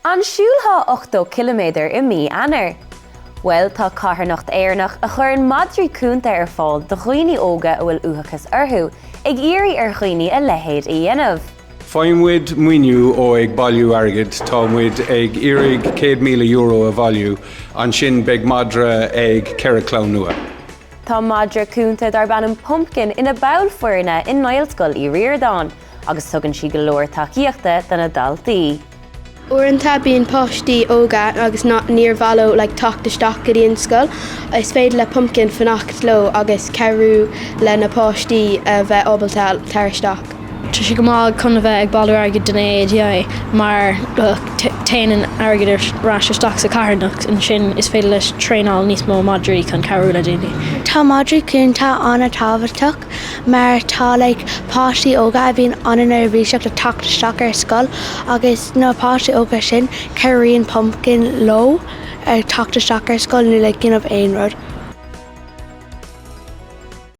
An siúlfá 80 ciliméadar i mí Eanáir? Bhuel, tá carthanacht Éireannach a chuireann madraí cúnta ar fáil do dhaoine óga a bhfuil uathachas orthu, ag iarraidh ar dhaoine a leithéid a dhéanamh. Faigheann muid maoiniú ó ag bailiú airgid, tá muid ag iarraidh €100,000 a bhailiú, ansin beidh madra ag 4 clann nua. Tá madra cúnta darb ainm Pumpkin ina ball foirne i nGaelscoil Uí Ríordáin agus tugann sí go leor tacaíochta do na daltaí. Uaireanta bíonn páistí óga agus níor mhaith leo like teacht isteach go dtí an scoil. Is féidir le Pumpkin fanacht leo agus cabhrú le na páistí a bheith ábalta tar isteach. Tá sé go maith chun a bheith ag bailiú airgid don AADI mar téann an airgead ar ais isteach sa charthanacht ansin is féidir leis traenáil níos mó madraí chun cabhrú le daoine. Tá madraí cúnta an-tábhachtach mar tá like páistí óga a bhíonn an-neirbhíseach le teacht isteach ar scoil agus na páistí óga sin cabhraíonn Pumpkin leo ag teacht isteach ar scoil nó like déanamh aon rud.